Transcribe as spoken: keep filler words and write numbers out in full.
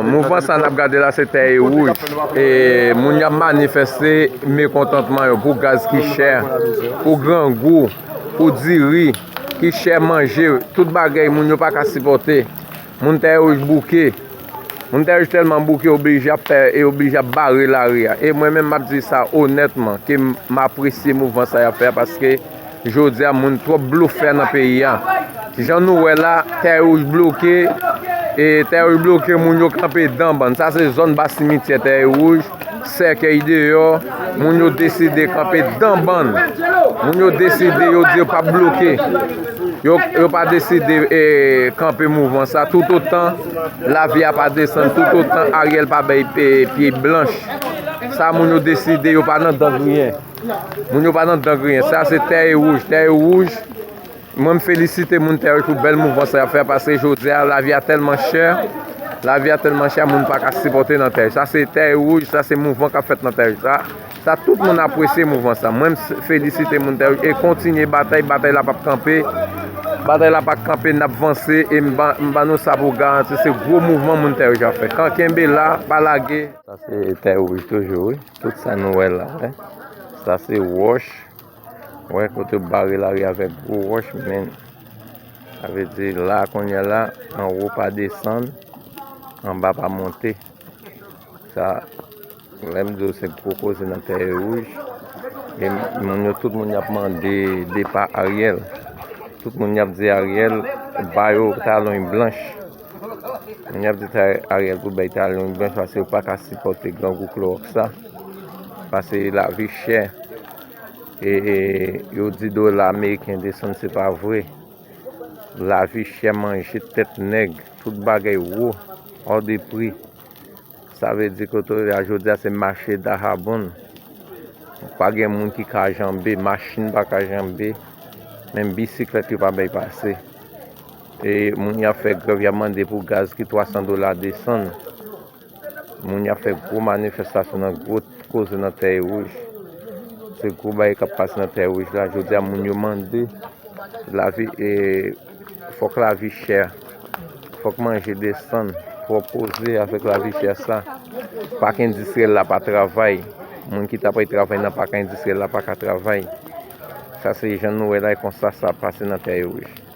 Mouvman sa n ap gade la se Tèyè Wouj. E moun y ap manifeste mekontantman yo pou gaz ki chè, pou grangou, pou diri ki chè, manje, tout bagay moun yo pa ka sipòte. Moun Tèyè Wouj bouke. Moun Tèyè Wouj tèlman bouke, oblije ap fè, e oblije ap bare lari a. E mwen menm m ap di sa onètman, ke m, m apresye mouvman sa y ap fè a, paske jodi a moun twòp blofè nan peyi a. Jan nou wè la, Tèyè Wouj bloke, e Tèyè Wouj bloke, moun yo kanpe dan bann. Sa se zòn ba simityè Tèyè Wouj, sèkèy deyò, moun yo deside kanpe dan bann. Moun yo deside, yo di yo p ap bloke. Yo, yo pa deside, e, kanpe mouvman sa. Toutotan lavi a pa desann, toutotan Ariel pa bay, e, pye blanch. Sa moun yo deside, yo pa nan dan griyen. Moun yo pa nan dan griyen. Sa se Tèyè Wouj. Tèyè Wouj, mwen m felisite moun Tèyè Wouj pou bèl mouvman sa y ap fè, paske jodi a lavi a tèlman chè. Lavi a tèlman chè, moun pa ka sipòte nan Tèyè Wouj. Sa se Tèyè Wouj, sa se mouvman k ap fèt nan Tèyè Wouj. Sa, sa tout moun apresye mouvman sa. Mwen m s-, felisite moun Tèyè Wouj e kontinye batay, batay la p ap kanpe. Batay la p ap kanpe, n ap vanse e m ba, m ba nou sa pou garanti, se gwo mouvman moun Tèyè Wouj ap fè. Kan kenbe la, pa lage. Sa se Tèyè Wouj toujou, wi. Tout sa nou wè la, wi. Sa se wòch. Wè kote yo bare lari avèk gwo wòch, men sa vle di la kounye a la, anwo pa desann, anba pa monte. Sa, lè m di w se gwo koze nan Tèyè Wouj. E moun yo, tout moun y ap mande depa Ariel. Tout moun y ap di Ariel ba yo talon blanch. Moun y ap di ta-, Ariel pou bay talon blanch paske yo pa ka sipòte grangou klowòks sa. Paske lavi chè. E, e yo di dola ameriken desann, se pa vre. Lavi chè, manje tèt nèg, tout bagay wo, hors de prix. Sa vle di kote a jodi a se mache Dahabon. Pa gen moun ki ka janbe, machin pa ka janbe, menm bisiklèt yo pa bay pase. E moun y ap fè grèv, y ap mande pou gaz ki twa san dola desann. Moun y ap fè gwo manifestasyon nan gwo koze nan Tèyè Wouj. Se gwo bagay k ap pase nan Tèyè Wouj la. Jodi a, moun yo mande lavi, e, fòk lavi chè, fòk manje desann, twòp koze avèk lavi chè sa. Pak endistriyèl la pa travay. Moun ki ta pral travay nan pak endistriyèl la pa ka travay. Sa se jan nou wè la, e konsa sa ap pase nan Tèyè Wouj.